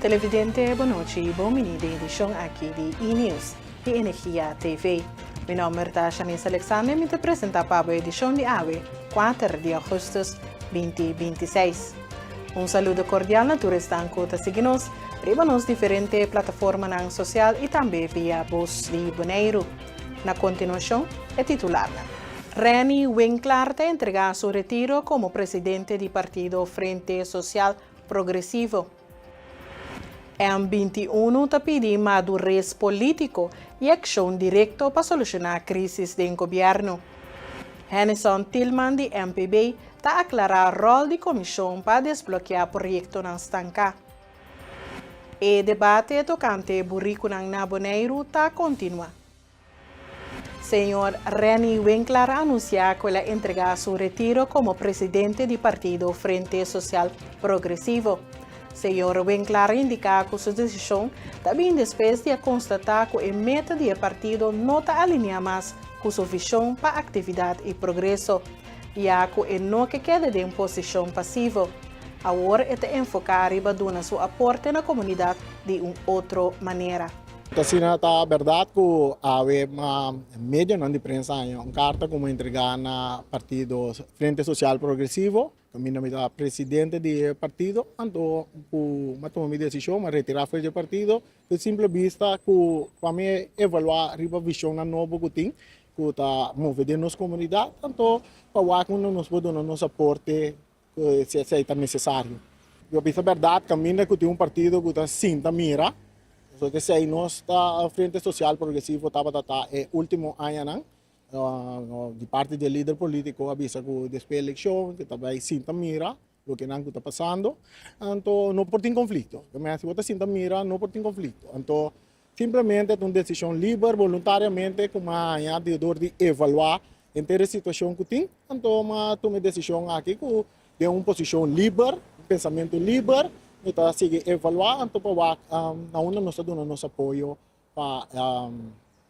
Televidente, bon nochi, bon bini den edishon aki di E-News di Energia TV. Mi nòmber ta Shanice Alexander i mi ta presentá pa bo edishon di awe, 4 di ougùstùs 2026. Un saludo kordial na tur esnan ku ta sigui nos riba nos diferente plataformanan sosial i tambe via Bos di Boneiru. Na kontinuashon, e titularnan. Renny Winklaar ta entregá su retiro komo presidente di partido Frente Sosial Progresivo. M 21 ta pidi madures polítiko i akshon direkto pa solushoná krísis den gobièrnu. Hennyson Thielman di MPB ta aklará ròl di komishon pa desblokeá proyektonan stanká. E debate tokante burikunan na Boneiru ta kontinuá. Señor Renny Winklaar a anunsiá ku el a entregá su retiro komo presidente di partido Frente Sosial Progresivo. Señor Winklaar a indiká ku su desishon ta bin despues di a konstatá ku e meta di e partido no ta alineá mas ku su vishon pa aktividat i progreso, ya ku e no ke keda den posishon pasivo. Awor e ta enfoká riba duna su aporte na komunidat di un otro manera. Asina ta bèrdat ku awe medionan di prensa haña un karta ku mi a entregá na partido Frente Sosial Progresivo, kaminda mi ta presidente di e partido, anto ku mi a tuma mi desishon, mi a retirá for di e partido, ku simple bista ku pa mi evaluá riba vishonnan nobo ku tin, ku ta move den nos komunidat, anto pa wak unda nos por duna nos aporte Si esei ta nesesario. Yo bisa bèrdat, kaminda ku tin un partido ku ta sinta mira, pasobra esei nos ta Frente Sosial Progresivo tabata ta e último añanan, di parti di e lider polítiko a bisa ku despues elekshon ku ta bai sinta mira loke nan ku ta pasando, anto no por tin konflikto. Si bo ta sinta mira no por tin konflikto. Anto Simplemente ta un desishon liber, boluntariamente, ku mi a haña di dor di evaluá henter e situashon ku tin. Anto mi a tuma e desishon aki ku den un posishon liber, un pensamentu liber, mi ta sigui evaluá anto pa wak na unda nos ta duna nos apoyo pa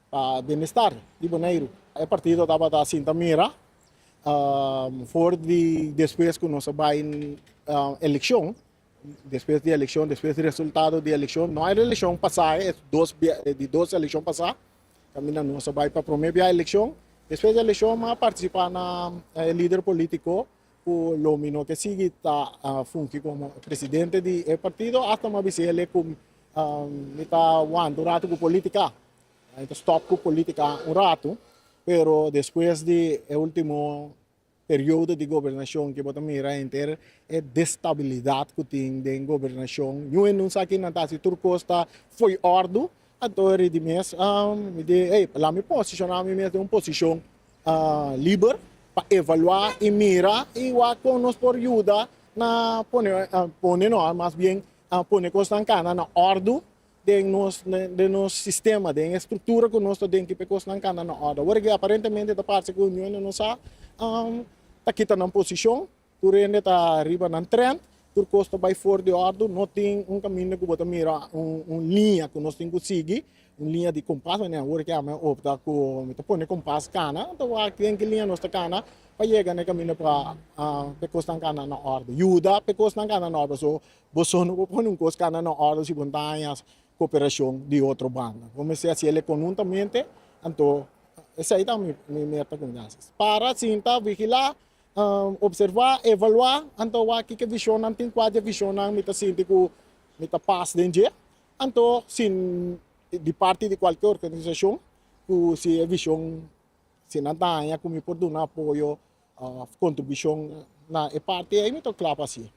pa bienestar di Boneiru. E partido tabata sinta mira for di despues ku nos a bai elekshon. Despues di elekshon, despues di resultado di elekshon, no e elekshon pasá, e dos bia, di dos elekshon pasá, kaminda nos a bai pa promé bia elekshon. Despues di elekshon mi a partisipá na e lider polítiko ku lo mi no ke sigui ta fungi komo presidente di e partido, asta mi a bisa el'e ku mi ta wanta un ratu ku polítika, mi ta stòp ku polítika un ratu, pero despues di e último periodo di gobernashon ke bo ta mira henter e destabilidat ku tin den gobernashon. Yu hende un sa kinan ta hasi tur kos ta fo'i òrdu, anto e ridi mes mi di ey laat mi posishoná mi mes den un posishon liber pa evaluá i mira i wak kon nos por yuda na pone pone no mas bien pone kosnan kana na òrdu den nos den nos sistema, den e struktura ku nos ta den ki pa e kosnan kanda na òrdu. Awor ke aparentemente ta parse ku niun hende no sa ta kita nan posishon, tur hende ta riba nan trend, tur kos ta bai for di òrdu, no tin un kaminda ku bo ta mira un un liña ku nos tin ku sigui, un liña di kompas, manera awor ke ami a opta ku mi ta pone kompas kana, ta wak den ki liña nos ta kana pa yega na e kaminda pa pa e kosnan kanda na òrdu, yuda pa e kosnan kanda na òrdu. So Boso no por pone un kos kana na òrdu si bo no ta haña koperashon di otro banda. Bo mester hasi el konhuntamente, anto esei ta mi meta ku mi ta hasi. Para, sinta, vigilá, opservá, evaluá, anto wak kiko vishonnan tin, kua di e vishonnan mi ta sinti ku mi ta pas den dje. Anto sin di parti di kualke organisashon ku si e vishon, si nan ta haña ku mi por duna apoyo òf kontribushon na e parti ei mi ta kla pa hasié.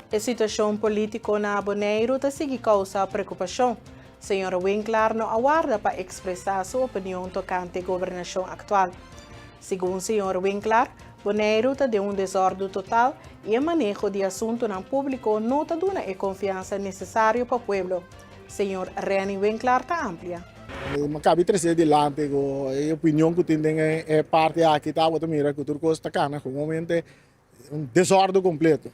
E situashon polítiko na Boneiru ta sigui kousa preokupashon. Señor Winklaar no a warda pa ekspresá su opinion tokante gobernashon aktual. Segun señor Winklaar, Boneiru ta den un desòrdu total i e maneho di asuntunan públiko no ta duna e konfiansa nesesario pa pueblo. Señor Renny Winklaar ta amplia. Mi a kabi trese dilanti ku e opinion ku tin den e parti aki ta bo ta mira ku tur kos ta kana komomente Un desòrdu kompleto.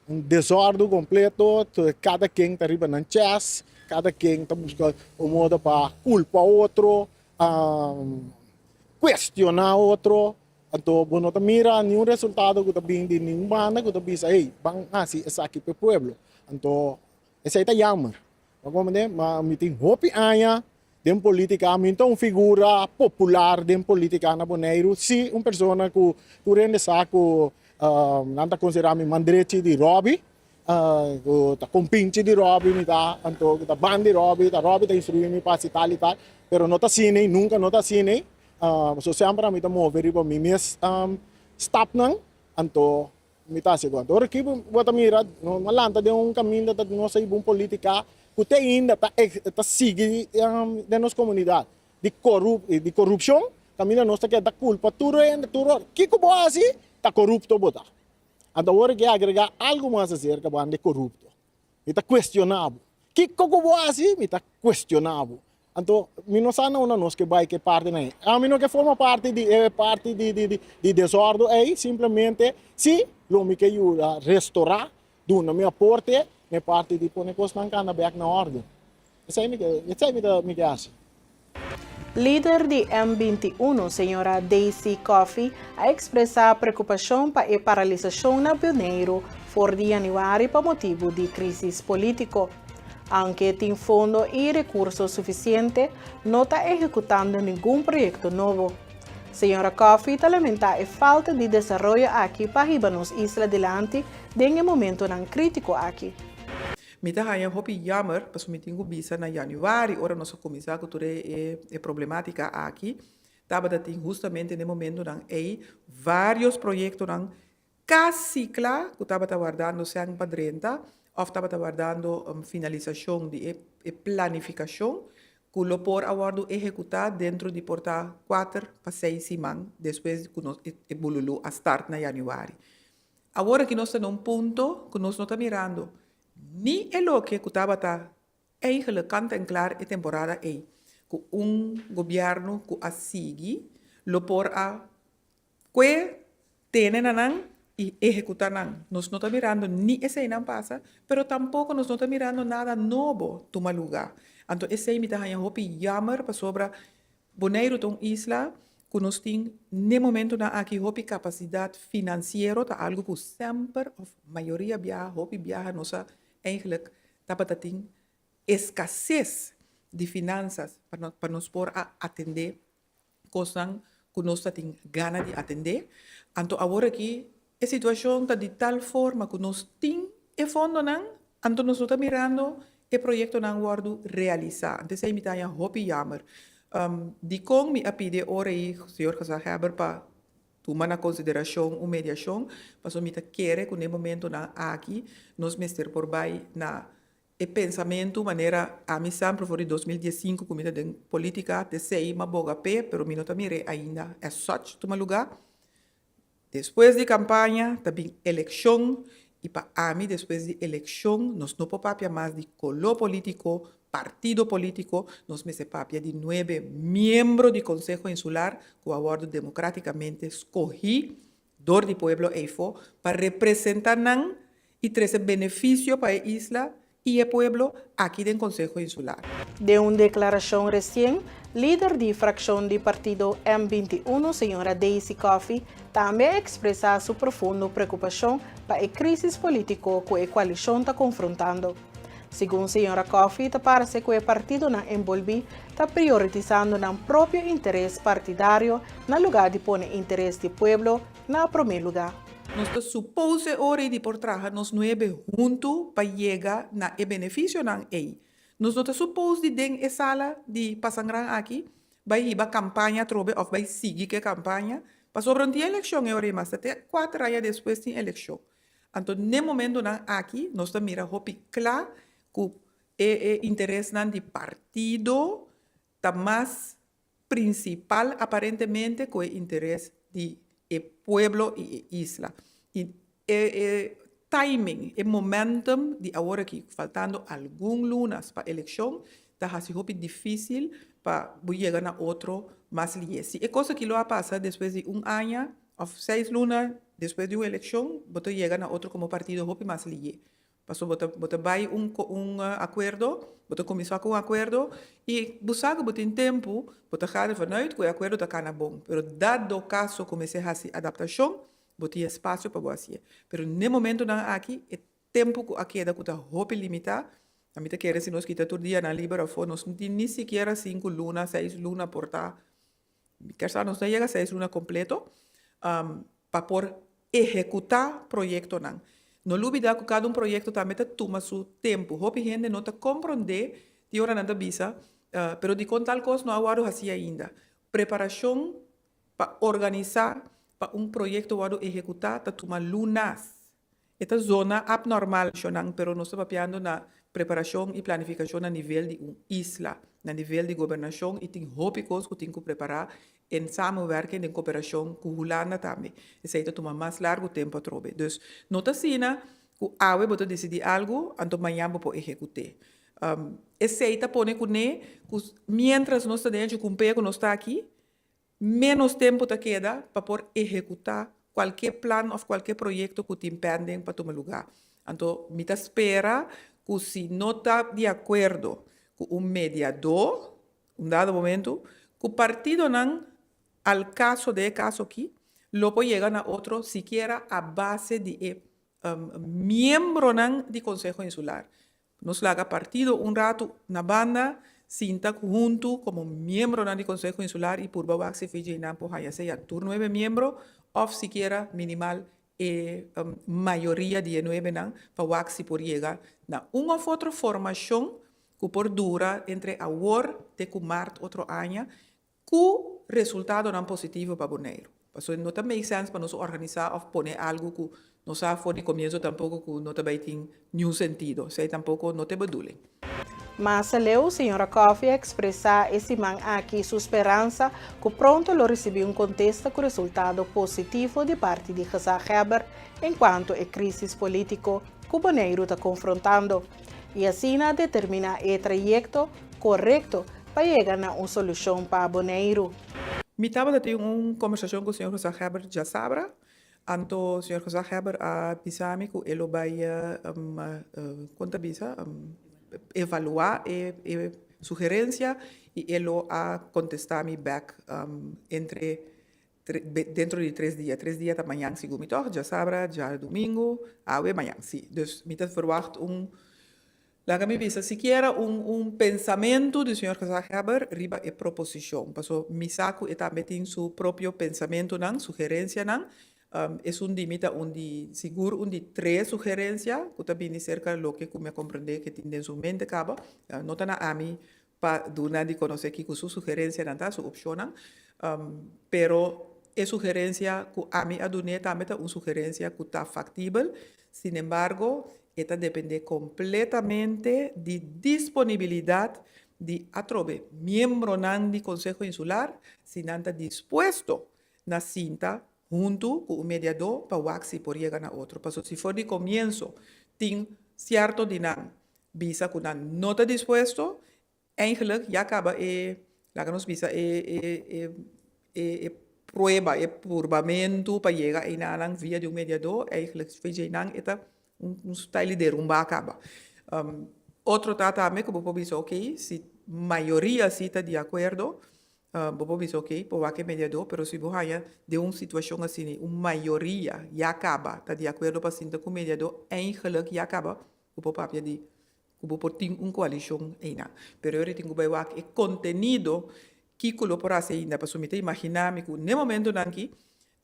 Un desòrdu kompleto, kada ken ta riba nan chès, kada ken ta buska un modo pa kulpa otro, kuestioná otro. Anto bo no ta mira niun resultado ku ta bin di ningun banda ku ta bisa, hey, ban hasi esaki pa e pueblo. Anto. Esei ta jammer. Bo comprende? Ma mi tin hopi aña den politica, mi ta un figura popular den politica na Boneiru. Si un persona cu tur hende sa cu nan ta considera mi man drechi di Robby, cu ta compinchi di Robby mi ta, anto cu ta ban di Robby, ta Robby ta instrui mi pa haci tal y tal, pero no ta asina ey, nunca no ta asina ey. So semper ami ta move riba mi mes stapnan, anto Mi ta hasi igual. Ora ki bo ta mira, no a lanta den un kaminda ta nos a hiba un politica ku te ainda ta ta sigui den nos komunidat di korup di korupshon, kaminda nos ta keda kulpa tur hende tur ora. Kiko bo hasi ta korupto bo ta. Anto ora ki agrega algu mas aserka bo anda korupto. Mi ta cuestiona bo. Kico cu bo haci, mi ta cuestiona bo. Anto, mi no sa na unda nos ke bai ke partenan ei. Ami no ke forma parti di e parti di di di desordo ei, simplemente si lo mi ke yuda restora, duna mi aporte na e parti di pone cosnan cana bek na orde. Esei mi ke, esei mi ta mi ke haci. Lider di M 21, señora Daisy Coffie, a ekspresá preokupashon pa e paralisashon na Boneiru for di yanüari pa motibu di krísis polítiko. Aunke tin fondo i rekurso sufisiente, no ta ehekutando ningun proyekto nobo. Señora Coffie ta lamentá e falta di desaroyo aki pa hiba nos isla dilanti den e momentonan krítiko aki. Mi ta haña hopi jammer pasobra mi tin ku bisa na januari ora nos a kuminsá ku tur e problematika aki tabata tin hustamente na e momentunan ei vários proyektonan kasi kla ku tabata wardando sèn pa drenta òf tabata wardando finalisashon di e planifikashon ku lo por a wòrdu ehekutá dentro di por ta kuater pa seis siman despues ku nos e bululú a start na januari. Awor aki nos ta na un punto ku nos no ta mirando ni e loke ku tabata eigenlijk kant en klar e temporada ei, ku un gobièrnu ku a sigui lo por a kue tene na nan i ehekutá nan. Nos no ta mirando ni eseinan pasa, pero tampoko nos no ta mirando nada nobo tuma lugá. Anto esei mi ta haña hopi jammer pasobra Boneiru ta un isla ku nos tin n'e momentunan aki hopi kapasidat finansiero, ta algu ku semper òf mayoria biaha, hopi biaha nos a eigentlik tabata tin eskases di finansas pa nos pa nos por a atendé kosnan ku nos ta tin gana di atendé. Anto awor aki e situashon ta di tal forma ku nos tin e fondonan, anto nos no ta mirando e proyektonan wòrdu realisá. Anto esei mi ta haña hopi yammer. Dikon mi a pidi e ora ei señor Gezaghebber pa tuma na konsiderashon un mediashon? Pasobra mi ta kere ku na e momentonan aki nos mester por bai na e pensamentu manera ami semper for di 2015 ku mi ta den politika, t'esei mi a boga p'e, pero mi no ta mir'é ainda as such tuma lugá. Despues di kampaña ta bin elekshon i pa ami despues di elekshon nos no por papia mas di koló polítiko, partido polítiko, nos mester papia di nuebe miembro di Konseho Insular ku a wòrdu demokratikamente skohí dor di pueblo eifó pa representá nan i trese benefisio pa e isla i e pueblo aki den Konseho Insular. Den un deklarashon resien, lider di frakshon di partido M 21, señora Daisy Coffie, tambe a ekspresá su profundo preokupashon pa e krísis polítiko ku e koalishon ta konfrontando. Segun señora Coffie, ta parse ku e partidonan enbolbí ta prioritisando nan propio interes partidario na lugá di pone interes di pueblo na promé lugá. Nos ta supose ora ei di por traha nos nuebe huntu pa yega na e benefisionan ei. Nos no ta supos di den e sala di pasangran aki bai hiba kampaña atrobe òf bai sigui ku e kampaña, pasobra no tin elekshon e ora ei mas, ta te kuater aña despues tin elekshon. Anto n'e momentunan aki nos ta mira hopi kla ku e e interesnan di partido ta mas prinsipal aparentemente ku e interes di e pueblo i e isla. I e e timing, e momentum di awor aki, faltando algun lunas pa elekshon, ta hasi hopi difísil pa bo yega na otro mas lié. Si e kos aki lo a pasa despues di un aña òf seis luna despues di un elekshon, bo ta yega na otro komo partido hopi mas lié. Pasobra bo ta bo ta bai un un akuerdo, bo ta kuminsá ku un akuerdo i bo sa ku bo tin tempu, bo ta gana vanuit ku e akuerdo ta kana bon. Pero dado kaso ku mester hasi adaptashon, bo tin espasio pa bo hasié. Pero n'e momentunan aki e tempu ku a keda ku ta hopi limitá. Ami ta kere si nos kita tur dianan liber afó, nos no tin ni sikiera sinku luna, seis luna por ta, mi kier sa nos no yega seis luna kompleto, pa por ehekutá proyektonan. No lubidá ku kada un proyekto tambe ta tuma su tempu. Hopi hende no ta komprondé tin ora nan ta bisa, pero dikon tal kos no a wòrdu hasí ainda? Preparashon pa organisá pa un proyekto wòrdu ehekutá ta tuma lunas. E ta zona abnormal shonnan, pero nos ta papiando na preparashon i planifikashon na nivel di un isla, na nivel di gobernashon i tin hopi kos ku tin ku prepará en samenwerking, den koperashon ku Hulanda tambe. Esei ta tuma mas largu tempu atrobe. Dus no ta asina ku awe bo ta disidí algu anto mañan bo por ehekut'é. Esei ta pone kuné ku miéntras nos ta den e chukumpea ku nos ta aki, Ménos tempu ta keda pa por ehekutá kualke plan òf kualke proyekto ku tin pending pa tuma lugá. Anto mi ta spera ku si no ta di akuerdo ku un mediadó un dado momentu, ku partidonan al kaso den e kaso aki lo por yega na otro sikiera a base di e miembronan di Konseho Insular. Nos laga partido un ratu na banda, sinta huntu komo miembronan di Konseho Insular i purba wak si VJ-nan por haña sea tur nuebe miembro òf sikiera minimal e mayoria di e nuebenan pa wak si por yega na un òf otro formashon ku por dura entre awor te ku mart otro aña Ku resultadonan positivo pa Boneiru. Pasobra no ta make sense pa nos organisá òf pone algu ku no sa for di komienso tampoko ku no ta bai tin niun sentido. Esei tampoko no ta e bedoeling. Mas aleu, señora Coffey a ekspresá e siman aki su speransa ku pronto lo risibí un kontesta ku resultado positivo di parti di gezaghebber enkuanto e krísis polítiko ku Boneiru ta konfrontando i asina determiná e trayekto korekto pa yega na un solushon pa Boneiru. Mi tabata tin un kombersashon ku señor Gezaghebber djasabra, anto señor Gezaghebber a bisa mi ku e lo bai kon ta bisa evaluá e sugerensia i e lo a kontestá mi bèk entre dentro di tres dia. Tres dia ta mañan segun mi tòg, djasabra, djadumingu, awe, mañan. Sí, dus mi ta verwagt un Laga mi bisa sikiera un un pensamentu di señor Gezaghebber riba e proposicion, paso mi sa cu e tambe tin su propio pensamentunan, sugerencianan. Esun di mi ta un di, sigur un di tres sugerencia cu ta bini cerca loke cu mi a comprende cu e tin den su mente caba. No ta na ami pa duna di conoce kico su sugerencianan ta, su opcionnan, pero e sugerencia cu ami a dun'é tambe ta un sugerencia cu ta factibel. Sinembargo, e ta dependé kompletamente di disponibilidat di atrobe miembronan di Konseho Insular si nan ta dispuesto na sinta huntu ku un mediadó pa wak si por yega na otro. Pasobra si for di komienso tin sierto di nan bisa ku nan no ta dispuesto, Eigenlijk ya kaba e, laga nos bisa, e e e e e prueba, e purbamentu pa yega einanan via di un mediadó, eigenlijk VJ-nan e ta un un style di derumbá kaba. Otro ta tambe ku bo por bisa oké, si mayoria si ta di akuerdo, bo por bisa oké, por wak e mediadó, pero si bo haña den un situashon asina un mayoria ya kaba ta di akuerdo pa sinta ku mediadó, eigenlijk ya kaba bo por papia di ku bo por tin un koalishon einan. Pero e ora tin ku bai wak e kontenido kiko lo por hasi ainda. Pasobra mi ta imaginá mi ku n'e momentunan aki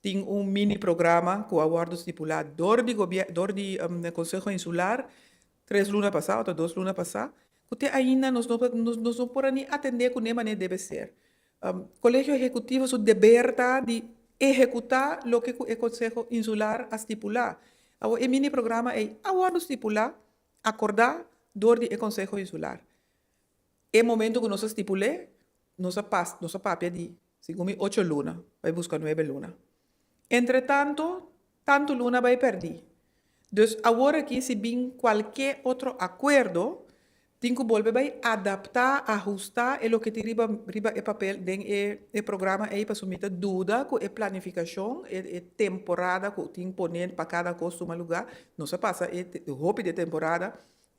tin un mini programa ku a wòrdu stipulá dor di gobiè dor di Konseho Insular tres luna pasá òf ta dos luna pasá ku te ainda nos no nos no por a ni atendé kuné manera debe ser. Kolegio Ehekutivo su deber ta di ehekutá loke ku e Konseho Insular a stipulá. Awor e mini programa ei a wòrdu stipulá Akordá dor di e Konseho Insular. E momento ku nos a stipul'é, nos a pas, nos a papia di, segun mi, ocho luna, bai buska nuebe luna. Entretanto, tantu luna bai pèrdí. Dus awor aki si bin kualke otro akuerdo, tin ku bolbe bai adaptá, ahustá e loke tin riba riba e papel den e e programa ei pasobra mi ta duda ku e planifikashon, e e temporada ku tin pone pa kada kos tuma lugá, nos a pasa e hopi di e temporada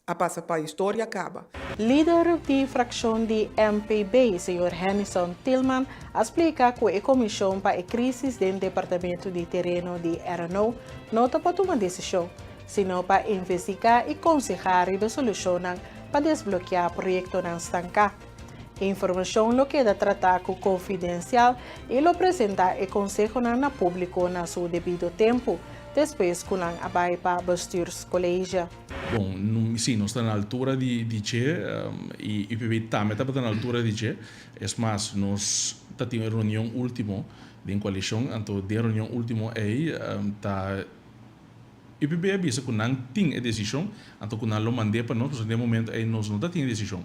a pasa pa historia kaba. Lider di frakshon di MPB, señor Hennyson Thielman, a splika ku e komishon pa e krísis den departamento di tereno di RNO no ta pa tuma desishon, sino pa investigá i konsehá riba solushonnan. pa desblokeá proyektonan stanká. E informashon lo keda tratá ku konfidensial i lo presentá e konsehonan na públiko na su debido tempu, despues ku nan a bai pa Bestuurscollege. Bon, si, nos ta na altura di dje i UPB tambe tabata na altura di dje. Es mas, nos ta tin e reunion ultimo den koalishon, anto den e reunion ultimo ei ta UPB a bisa ku nan tin e desishon, anto ku nan lo mand'é pa nos, pasobra den e momento ei nos no ta tin e desishon.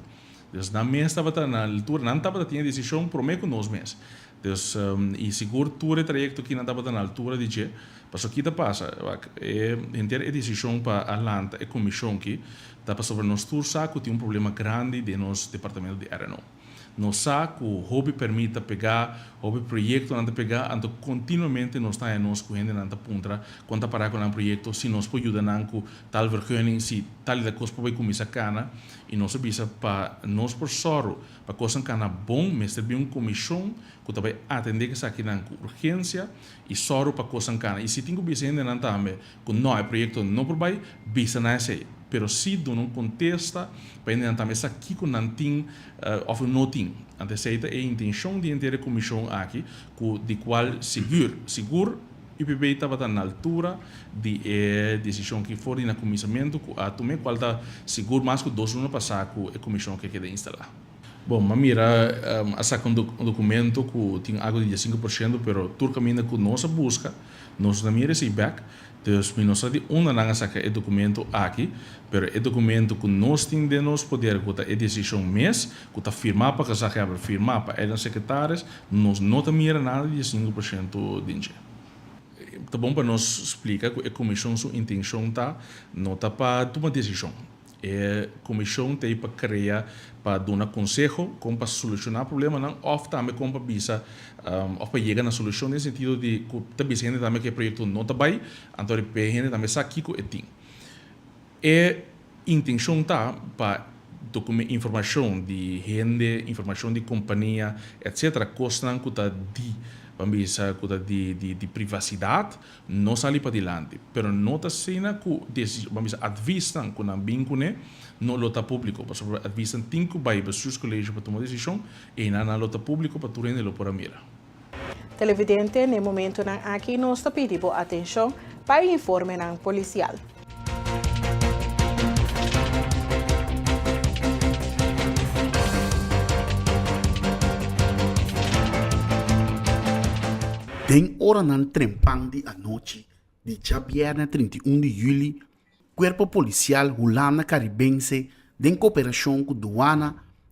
Dus nan mes tabata na altura, nan tabata tin e desishon promé ku nos mes. Dus, i sigur tur e trayekto aki nan tabata na altura di dje. Pasobra ki ta pasa? Wak, e henter e desishon pa a lanta e komishon aki ta pasobra nos tur sa ku tin un problema grandi den nos departamento di RNO. Nos sa ku hopi pèrmit ta pegá, hopi proyektonan ta pegá, anto kontinuamente nos ta haña nos ku hendenan ta puntra kon ta pará ku nan proyekto, si nos por yuda nan ku tal vergunning, si tal i tal kos por bai kuminsá kana. I nos a bisa pa nos por sòru pa kosnan kana bon mester bin un komishon ku ta bai atendé ku esakinan ku urgensia i sòru pa kosnan kana. I si tin ku bisa hendenan tambe ku nò e proyekto no por bai, bisa nan esei. Pero si duna un kontesta pa hendenan tambe sa kiko nan tin òf no tin. Anto esei ta e intenshon di henter e komishon aki ku di kual sigur sigur UPB tabata na altura di e desishon ki for di na kuminsamentu ku a tum'é kual ta sigur mas ku dos luna pasá ku e komishon ke keda instalá. Bon, m'a mira a saka un dokumento ku tin algu di diesinku por shento pero tur kaminda ku nos a buska nos no a mira esei bèk. Dus mi no sa di unda nan a saka e dokumento aki, pero e dokumento ku nos tin den nos poder ku ta e desishon mes ku ta firmá pa gezaghebber, firmá pa eigen sekretaris, nos no ta mira nada di 5% den dje. Ta bon pa nos splika ku e komishon su intenshon ta no ta pa tuma desishon. E komishon ta ei pa krea, pa duna konseho kon pa solushoná problemanan òf tambe kon pa bisa òf pa yega na solushon den sentido di ku ta bisa hende tambe ku e proyekto no ta bai, anto riba e hende tambe sa kiko e tin. E intenshon ta pa dokume informashon di hende, informashon di kompania, etsetera, kosnan ku ta di, ban bisa ku ta di di privasidat, no sali padilanti. Pero no ta asina ku desi, ban bisa advisnan ku nan bin kuné no lo ta públiko, pasobra advisnan tin ku bai Bestuurscollege pa tuma desishon, einan nan lo ta públiko pa tur hende lo por a mira. Televidente, n'e momentonan aki nos ta pidi bo atencion pa e informenan policial. Den oranan trempan di anochi di djabièrnè 31 di yüli, Kuerpo Polisial Hulanda Karibense den koperashon ku Duana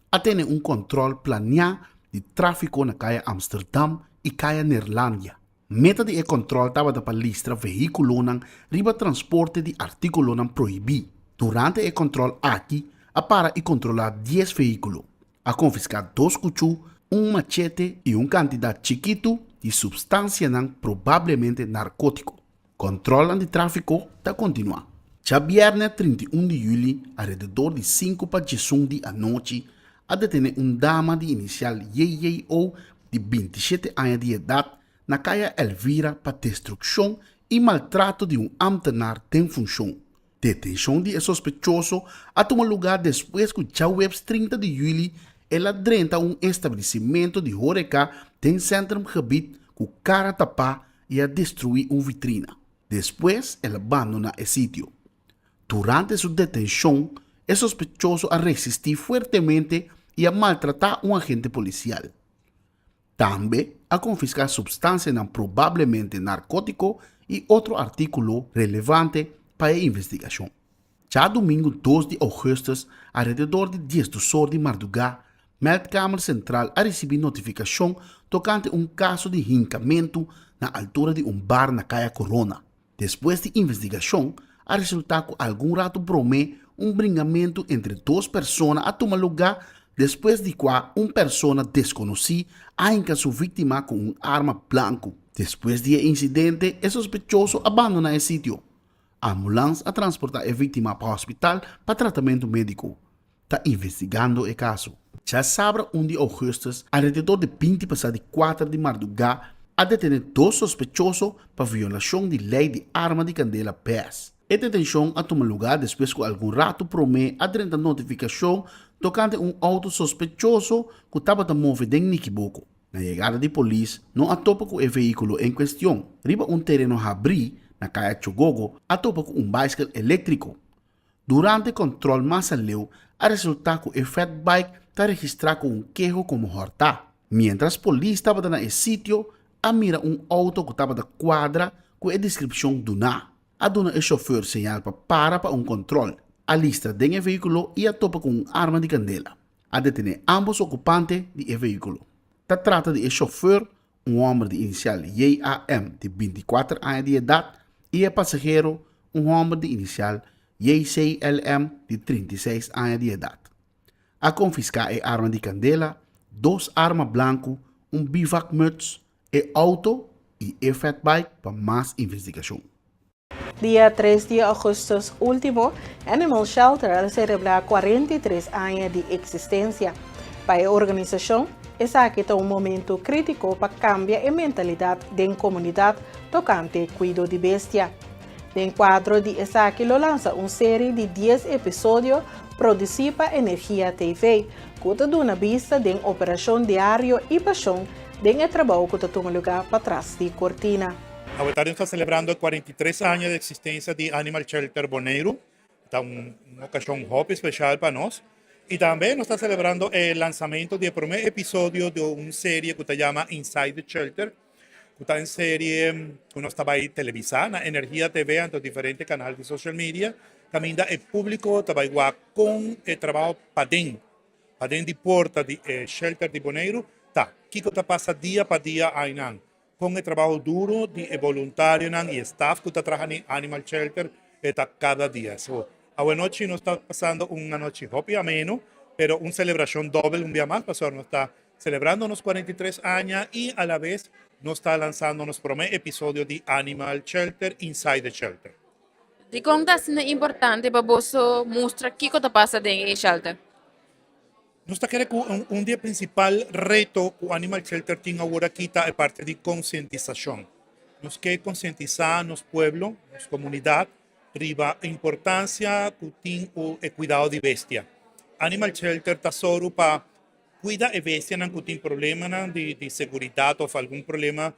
a tene un kòntròl planiá di tráfiko na Kaya Amsterdam i Kaya Neerlandia. Meta di e kòntròl tabata pa listra vehíkulonan riba transporte di artíkulonan prohibí. Durante e kòntròl aki a para i kontrolá dies vehíkulo. A konfiská dos kuchú, un machete i un kantidat chikitu di supstansianan probablemente narkótiko. Kòntròlnan di tráfiko ta kontinuá. Djabièrnè 31 di yüli alrededor di sinku pa djesun di anochi a detené un dama di inisial JJO di 27 aña di edat na Kaya Elvira pa destrukshon i maltrato di un ámtenar den funshon. Detenshon di e sospechoso a tuma lugá despues ku djaweps 30 di yüli el a drenta un establesimentu di hóreka den Centrumgebied ku kara tapá i a destruí un vitrina. Despues el a bandoná e sitio. Durante su detenshon, e sospechoso a resistí fuertemente i a maltratá un agente polisial. Tambe a konfiská supstansianan probablemente narkótiko i otro artíkulo relevante pa e investigashon. Djadumingu dos di ougùstùs alrededor di diesdusor di mardugá, Meldkamer Sentral a risibí notifikashon tokante un kaso di hinkamentu na altura di un bar na Kaya Korona. Despues di investigashon a resultá ku algun ratu promé un bringamentu entre dos persona a tuma lugá despues di kua un persona deskonosí a hinka su víktima ku un arma blanku. Despues di e insidente e sospechoso a bandoná e sitio. Ambulans a transportá e víktima pa hospital pa tratamentu médiko. Ta investigando e kaso. Djasabra un di ougùstùs, alrededor di binti pasá di kuater di mardugá, a detené dos sospechoso pa violashon di lei di arma di kandela bes. E detenshon a tuma lugá despues ku algun ratu promé a drenta notifikashon tokante un outo sospechoso ku tabata move den Nikiboko. Na yegada di polis no a topa ku e vehíkulo en kuestion. Riba un tereno habrí na Kaya Chogogo a topa ku un baiskel eléktriko. Durante kòntròl mas aleu a resultá ku e fatbike ta registrá ku un keho komo hòrtá. Miéntras polis tabata na e sitio a mira un outo ku tabata kuadra ku e deskripshon duná. A duna e shofùr señal pa para pa un kòntròl. A listra den e vehíkulo i a topa ku un arma di kandela. A detené ámbos okupante di e vehíkulo. Ta trata di e shofùr, un hòmber di inisial JAM di binti kuater aña di edat i e pasahero, un hòmber di inisial JCLM di 36 aña di edat. A konfiská e arma di kandela, dos arma blanku, un bivakmuts, e outo i e fatbike pa mas investigashon. Dia 3 di augustus ultimo, Animal Shelter a celebra 43 aña di existencia. Pa e organisacion, esaki ta un momento critico pa cambia e mentalidad den comunidad tocante cuido di bestia. Den cuadro di esaki lo lansa un serie di 10 episodio produci pa Energia TV, cu ta duna bista den operacion diario y pasion den e trabou cu ta tuma luga patras di cortina. Awe nos ta celebrando 43 aña di existencia di Animal Shelter Boneiru. Ta un ocasion hopi special pa nos. Y tambe nos ta celebrando e lansamento di e prome episodio di un serie cu ta yama Inside the Shelter, cu ta un serie cu nos ta bay televisa na Energia TV y diferente canal di social media. Caminda e publico ta bay wak con e trabou paden di porta di shelter di Boneiru, ta kiko ta pasa dia pa dia einan. Con e trabou duro di e voluntarionan y staff cu ta trahando na Animal Shelter ta cada dia. So, anochi nos ta pasando un anochi hopi ameno, pero un celebracion dobel un dia mas, pasobra nos ta celebrando nos 43 aña y a la vez nos ta lanzando nos prome episodio di Animal Shelter, Inside the Shelter. Dicon ta asina importante pa boso mustra kico ta pasa den e shelter? Nos ta kere un di e principal reto cu Animal Shelter tin awor aki ta e parti di concientisacion. Nos kier concientisa nos pueblo, nos comunidad, riba e importancia cu tin e cuidado di bestia. Animal Shelter ta solo pa cuida e bestianan cu tin problema di seguridad of algun problema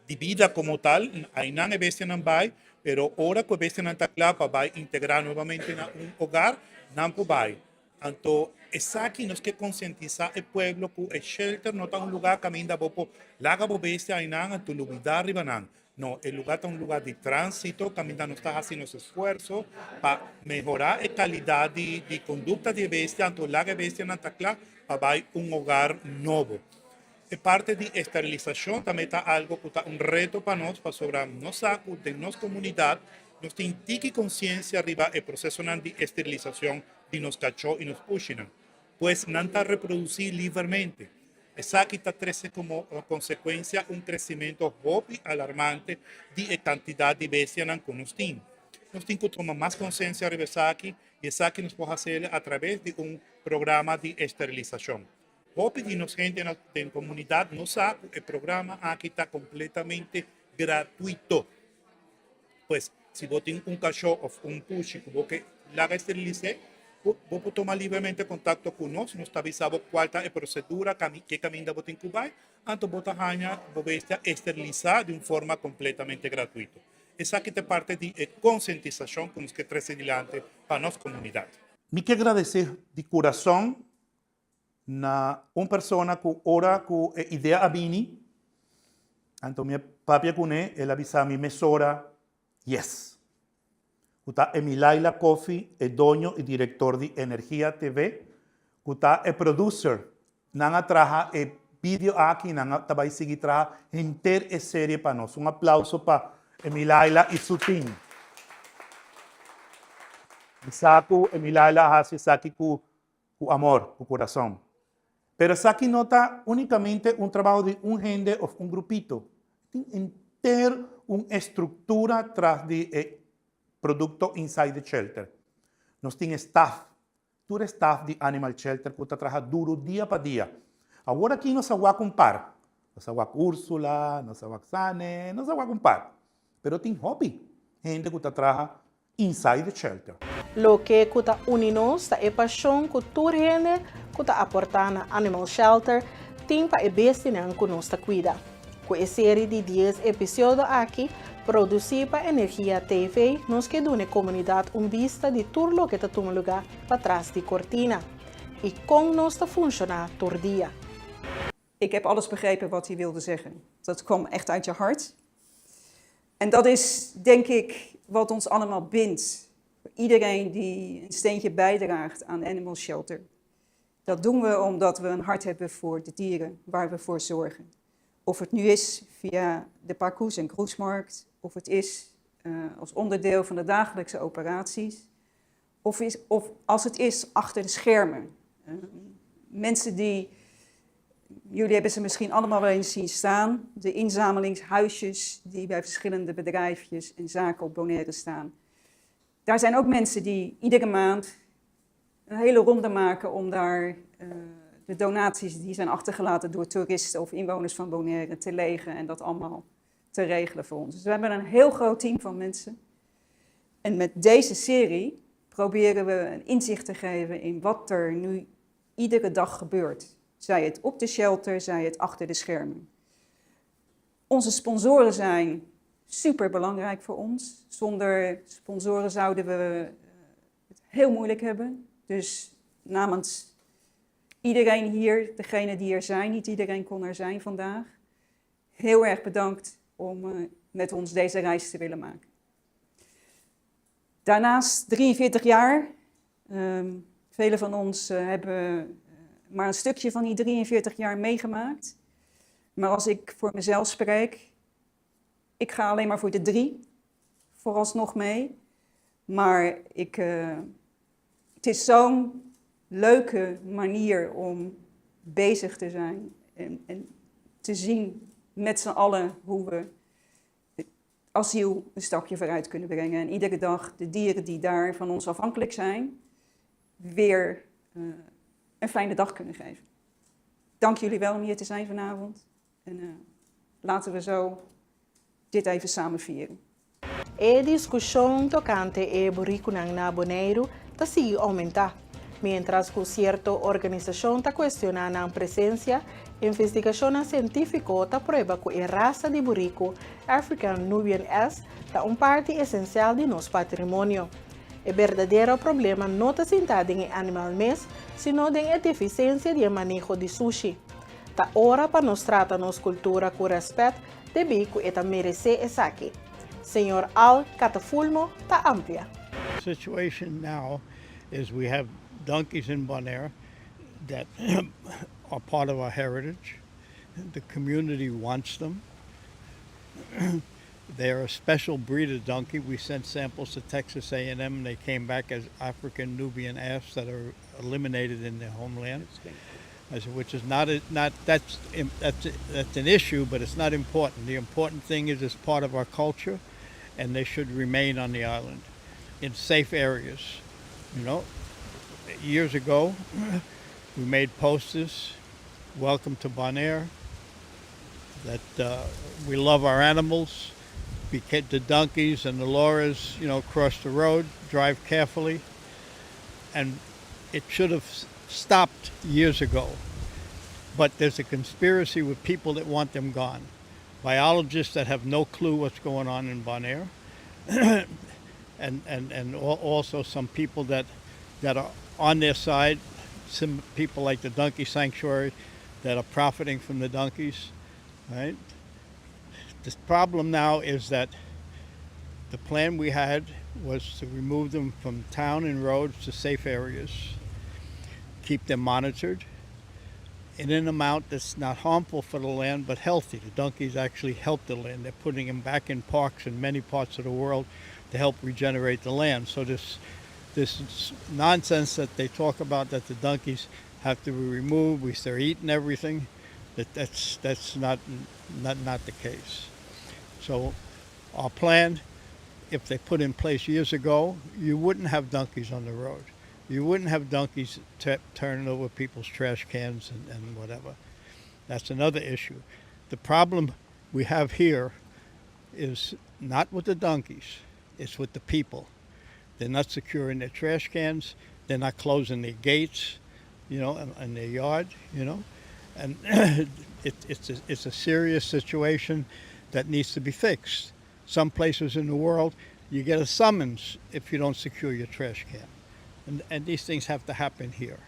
di bida como tal, einan e bestianan ta bay, pero ora cu e bestianan ta cla pa bay integra nuevamente na un hogar, nan por bay. Anto, esaki nos kier concientisa e pueblo cu e shelter no ta un lugar caminda bo por laga bo bestia einan anto lubida riba nan. No, e lugar ta un lugar di transito, caminda nos ta haciendo esfuerso pa mehora e calidad di conducta di bestia, anto laga e bestianan ta cla pa bay un hogar nobo. E parti di esterilisacion tambe ta algo cu ta un reto pa nos, pasobra nos sa cu den nos comunidad nos tin tiki conciencia riba e proceso di esterilisacion di nos cacho y nos pushinan. Pues nan ta reproduci libremente. Esaki ta trece como consecuencia un crecemento hopi alarmante di e cantidad di bestianan cu nos tin. Nos tin cu tuma mas conciencia riba esaki y esaki nos por haci a traves di un programa di esterilisacion. Hopi di nos hende na comunidad no sa cu e programa aki ta completamente gratuito. Pues, si bo tin un cacho of un pushi cu bo kier laga esteriliza, bo por tuma libremente contacto cu nos, nos ta avisa cua ta e procedura cu caminda bo tin cu bay, anto bo ta haña bo bestia esteriliza di un forma completamente gratuito. Esaki ta parti di concientisacion cu nos kier trece dilanti pa nos comunidad. Mi kier gradici di curason na un persona cu ora cu e idea a bini, anto mi papia cune, el a bisa mi mesora, yes. Cu ta Emilaila Coffee, e doño y director di Energia TV, cu ta e producer. Nan a traha e video aki, nan a bay sigui traha henter e serie pa nos. Un aplauso pa Emilaila y su team. Sa cu Emilaila a haci esaki cu amor, cu curason. Pero esaki no ta unicamente un trabou di un hende of un grupito. Tin henter un structura tras di e producto Inside the Shelter. Nos tin staff, tur staff di Animal Shelter cu ta traha duro dia pa dia. Awor aki nos a wak un par. Nos a wak Ursula, nos a wak Sane, nos a wak un par. Pero tin hopi hende cu ta traha. Inside the Shelter. Loke ku ta uni nos ta e pashon ku tur hende ku ta aportá na Animal Shelter tin pa e bestianan ku nos ta kuida. Ku e seri di dies episodio aki, produsí pa Energia TV, nos ke duna e komunidat un bista di tur loke ta tuma lugá patras di kortina i kon nos ta funshoná tur dia. Ik heb alles begrepen wat hij wilde zeggen. Dat kwam echt uit je hart. En dat is, denk ik, wat ons allemaal bindt. Iedereen die een steentje bijdraagt aan Animal Shelter. Dat doen we omdat we een hart hebben voor de dieren waar we voor zorgen. Of het nu is via de Parkoes en Kroesmarkt, of het is als onderdeel van de dagelijkse operaties, of als het is achter de schermen. Mensen die, jullie hebben ze misschien allemaal wel eens zien staan, de inzamelingshuisjes die bij verschillende bedrijfjes en zaken op Bonaire staan. Daar zijn ook mensen die iedere maand een hele ronde maken om daar de donaties die zijn achtergelaten door toeristen of inwoners van Bonaire te legen en dat allemaal te regelen voor ons. Dus we hebben een heel groot team van mensen. En met deze serie proberen we een inzicht te geven in wat er nu iedere dag gebeurt. Zij het op de shelter, zij het achter de schermen. Onze sponsoren zijn super belangrijk voor ons. Zonder sponsoren zouden we het heel moeilijk hebben. Dus namens iedereen hier, degene die er zijn, niet iedereen kon er zijn vandaag. Heel erg bedankt om met ons deze reis te willen maken. Daarnaast 43 jaar. Velen van ons hebben maar een stukje van die 43 jaar meegemaakt. Maar als ik voor mezelf spreek, ik ga alleen maar voor de drie vooralsnog mee. Maar het is zo'n leuke manier om bezig te zijn en te zien met z'n allen hoe we het asiel een stapje vooruit kunnen brengen. En iedere dag de dieren die daar van ons afhankelijk zijn, weer een fijne dag kunnen geven. Dank jullie wel om hier te zijn vanavond. En laten we zo dit even samen vieren. E diskushon tokante e burikunan na Boneiru ta sigui oumentá. Mientras ku sierto organisashon ta kuestioná nan presensia, investigashon sientífiko ta prueba ku e rasa di buriku African Nubian Ass ta un parti esensial di nos patrimonio. E berdadero problema no ta sinta den e animal mes, sino den e defisiensia di maneho di sushi. Ta ora pa nos trata nos kultura ku rèspèt, debí ku e ta meresé esaki. Señor Al Catafulmo ta amplia. Situation now is we have donkeys in Bonaire that are part of our heritage. The community wants them. They are a special breed of donkey. We sent samples to Texas A&M and they came back as African Nubian ass that are eliminated in their homeland. I said, which is not a, not that's that's that's an issue, but it's not important. The important thing is it's part of our culture, and they should remain on the island in safe areas. Years ago, we made posters, "Welcome to Bonaire." That we love our animals. The donkeys and the loras cross the road, drive carefully, and it should have stopped years ago. But there's a conspiracy with people that want them gone. Biologists that have no clue what's going on in Bonaire, and also some people that are on their side, some people like the Donkey Sanctuary that are profiting from the donkeys, right? The problem now is that the plan we had was to remove them from town and roads to safe areas, keep them monitored in an amount that's not harmful for the land but healthy. The donkeys actually help the land. They're putting them back in parks in many parts of the world to help regenerate the land. So this nonsense that they talk about, that the donkeys have to be removed, they're eating everything, that's not the case. So our plan, if they put in place years ago, you wouldn't have donkeys on the road. You wouldn't have donkeys turning over people's trash cans and whatever. That's another issue. The problem we have here is not with the donkeys, it's with the people. They're not securing their trash cans. They're not closing their gates, in their yard. And it's a serious situation that needs to be fixed. Some places in the world, you get a summons if you don't secure your trash can. And these things have to happen here.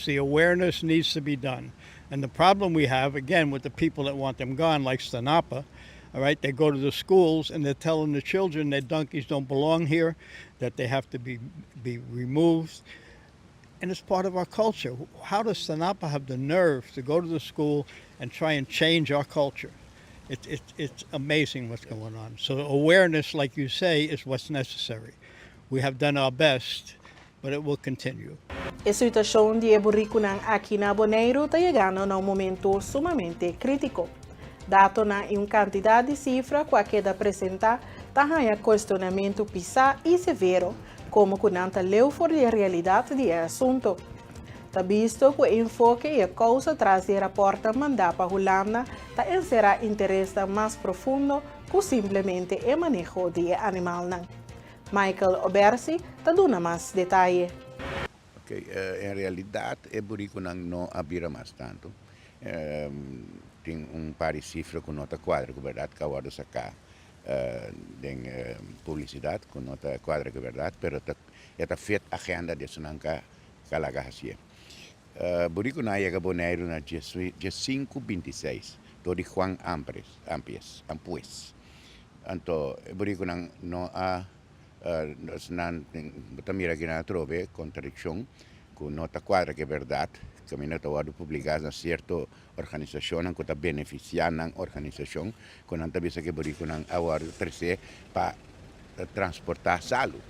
The awareness needs to be done. And the problem we have, again, with the people that want them gone, like STINAPA, all right, they go to the schools and they're telling the children that donkeys don't belong here, that they have to be removed. And it's part of our culture. How does STINAPA have the nerve to go to the school and try and change our culture? It's amazing what's going on. So awareness, like you say, is what's necessary. We have done our best, but it will continue. E situashon di burikunan aki na Boneiru ta yegando na un momento sumamente krítiko. Datonan i un kantidat di sifra ku a keda presentá ta haña kuestionamentu pisá i severo, komo ku nan ta leu for di realidat di asuntu. Ta bisto ku e enfoke i e kousa tras di rapòrt mandá pa Hulanda ta enserá interes mas profundo ku simplemente e maneho di animalnan. Michael Obersi ta duna mas detaye. Ok, en realidat e burikunan no a bira mas tantu. Tin un par di sifra ku no ta kuadra ku berdat ku a wòrdu saká den publisidat ku no ta kuadra ku berdat, pero ta e ta fit agenda di esnan ka ka laga hasié. Burikunan a yega Boneiru na 1526 dor di Juan Ampres, Ampies, Ampues. Anto e burikunan no a nan ta mira aki nan atrobe kontradikshon ku no ta kuadra ku e bèrdat kaminda ta wòrdu publiká na sierto organisashonnan ku ta benefisiá nan organisashon ku nan ta bisa ku e burikunan a wòrdu tresé pa transportá salu.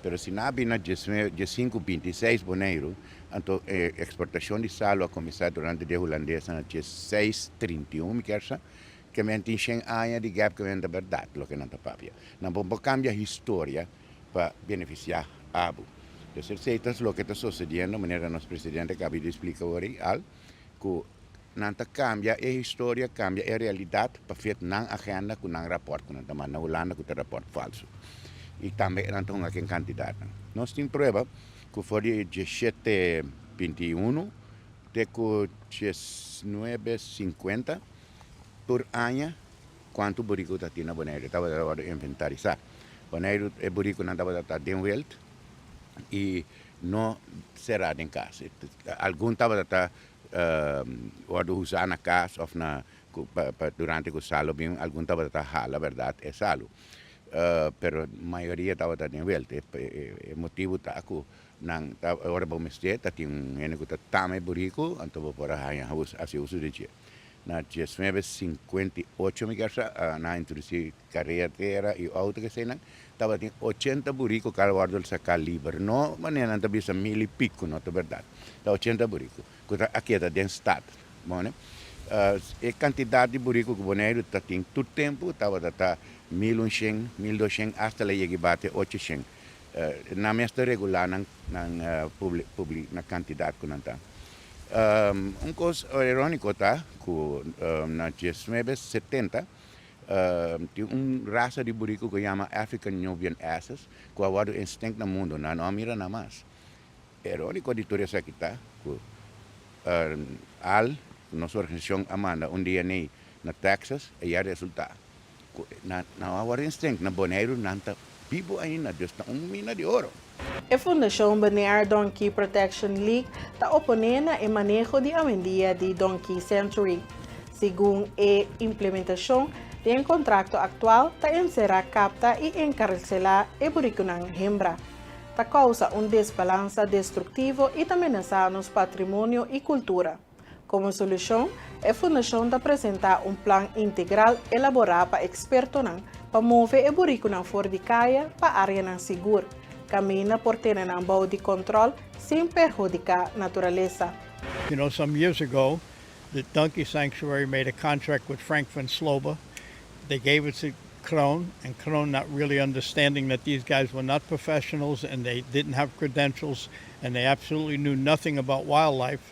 Pero si nan a bin na 1526 Boneiru, anto e eksportashon di salu a kuminsá durante di e hulandesnan na 1631, mi kier sa, ke men tin 100 aña di gap, ke men ta bèrdat loke nan ta papia. Nan por kambia historia pa benefisiá abo. Entonses, esei ta loke ta susediendo, manera nos presidente a kaba di splika awor al, ku nan ta kambia e historia, kambia e realidat pa fit nan agenda ku nan rapòrt ku nan ta manda Hulanda, ku ta rapòrt falsu. I tambe nan ta hunga ku kantidat. Nos tin prueba ku for di 1721 te ku 1950 tur aña kuantu buriku tabatin na Boneiru, tabata inventarisá. Boneiru e burikunan tabata den veld i no será den kas. Algun tabata wòrdu usá na kas òf na durante ku salu bin, algun tabata hala, berdat, e salu. Pero mayoria tabata den veld. E motibu ta ku nan ta ora bo mester tatin un hende ku ta tama e buriku, anto bo por a haña hasi uso di dje. Na 1958, mi kier sa, nan a introdusí karetera i outo ku eseinan, tabatin 80 buriku ku a wòrdu saká liber. No manera nan ta bisa mil i piku, no ta berdat. Ta 80 buriku ku ta a keda den stat. Bon, e kantidat di buriku ku Boneiru tatin tur tempu tabata ta 1100, 1200, asta el a yega bati 800. Nan mes ta regulá nan publi na kantidat ku nan ta. Un kos iróniko ta ku na 1970 tin un rasa di buriku ku yama African Nubian Asses ku a wòrdu extinct na mundu, nan no a mira nan mas. Iróniko di tur esaki ta ku al nos organisashon a manda un DNA na Texas i a resultá ku nan a wòrdu extinct na Boneiru, nan ta bibu ainda, dus ta un mina di oro. E Fundashon Bonaire Donkey Protection League ta oponé na e maneho di awendia di Donkey Sanctuary. Segun e implementashon di e kontrakto aktual ta enserá kapta i enkarselá e burikunan hembra. Ta kousa un desbalansa destruktivo i ta menasá nos patrimonio i kultura. Komo solushon, e fundashon ta presentá un plan integral elaborá pa ekspertonan pa move e burikunan for di kaya pa áreanan sigur. Kaminda por tene nan bou di kontròl sin perhudiká naturalesa. Some years ago, the Donkey Sanctuary made a contract with Frank van Sloba. They gave it to Kroon, and Kroon, not really understanding that these guys were not professionals and they didn't have credentials and they absolutely knew nothing about wildlife,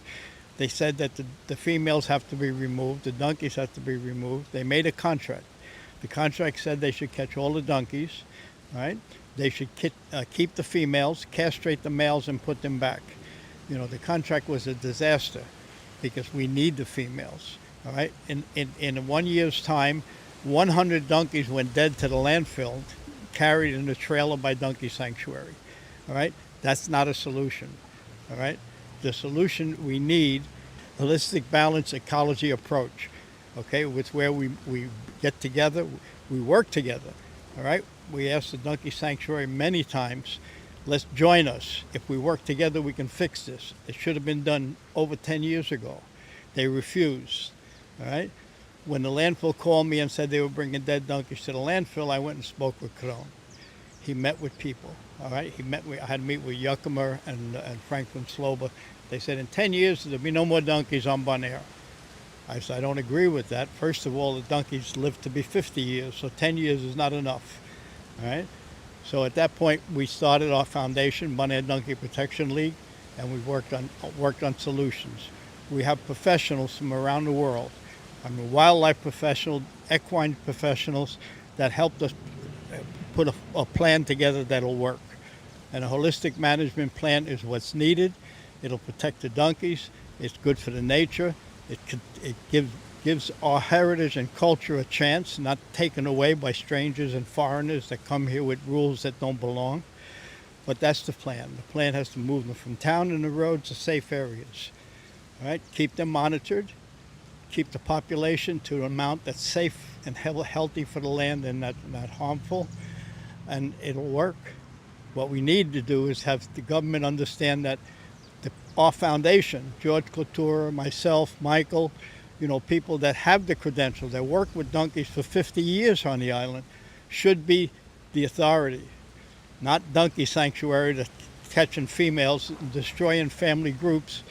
they said that the females have to be removed, the donkeys have to be removed. They made a contract. The contract said they should catch all the donkeys, right? They should keep the females, castrate the males, and put them back. You know, the contract was a disaster because we need the females. All right. In one year's time, 100 donkeys went dead to the landfill, carried in a trailer by Donkey Sanctuary. All right. That's not a solution. All right. The solution we need, holistic balance ecology approach. Okay, it's where we get together, we work together. All right. We asked the Donkey Sanctuary many times, let's join us. If we work together, we can fix this. It should have been done over 10 years ago. They refused. All right. When the landfill called me and said they were bringing dead donkeys to the landfill, I went and spoke with Kroon. He met with people. All right. He met with, I had to meet with Yuckimer and Franklin Sloba. They said in 10 years, there'll be no more donkeys on Bonaire. I said, I don't agree with that. First of all, the donkeys live to be 50 years, so 10 years is not enough. All right. So at that point, we started our foundation, Bonaire Donkey Protection League, and we worked on solutions. We have professionals from around the world. I mean, wildlife professionals, equine professionals that helped us put a plan together that'll work. And a holistic management plan is what's needed. It'll protect the donkeys. It's good for the nature. It gives our heritage and culture a chance, not taken away by strangers and foreigners that come here with rules that don't belong. But that's the plan. The plan has to move them from town and the roads to safe areas. All right, keep them monitored, keep the population to an amount that's safe and healthy for the land and not harmful, and it'll work. What we need to do is have the government understand that our foundation, George Couture, myself, Michael, people that have the credentials, that work with donkeys for 50 years on the island, should be the authority, not Donkey Sanctuary that's catching females and destroying family groups.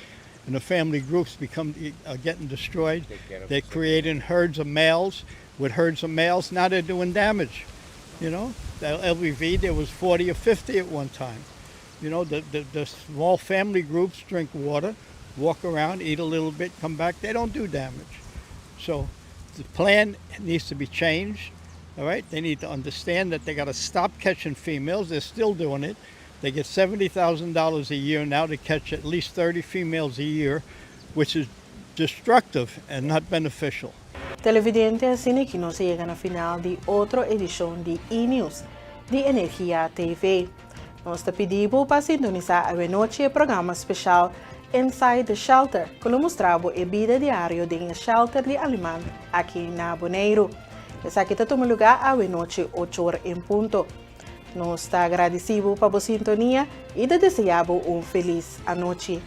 And the family groups become getting destroyed. They're creating herds of males. With herds of males, now they're doing damage. The LBV, there was 40 or 50 at one time. The small family groups drink water, walk around, eat a little bit, come back. They don't do damage. So the plan needs to be changed. All right, they need to understand that they got to stop catching females. They're still doing it. They get $70,000 a year now to catch at least 30 females a year, which is destructive and not beneficial. Televidente, asina aki nos a yega na final di otro edishon di E-News, di Energia TV. Nos ta pidi pa sintonisá anochi e programa spesial Inside the Shelter, ku ta mustra e bida diario di un shelter di animal aki na Boneiru. Esaki ta tuma lugá anochi 8 or en punto. Nos ta gradisido pa e sintonia i ta deseá un felis anochi.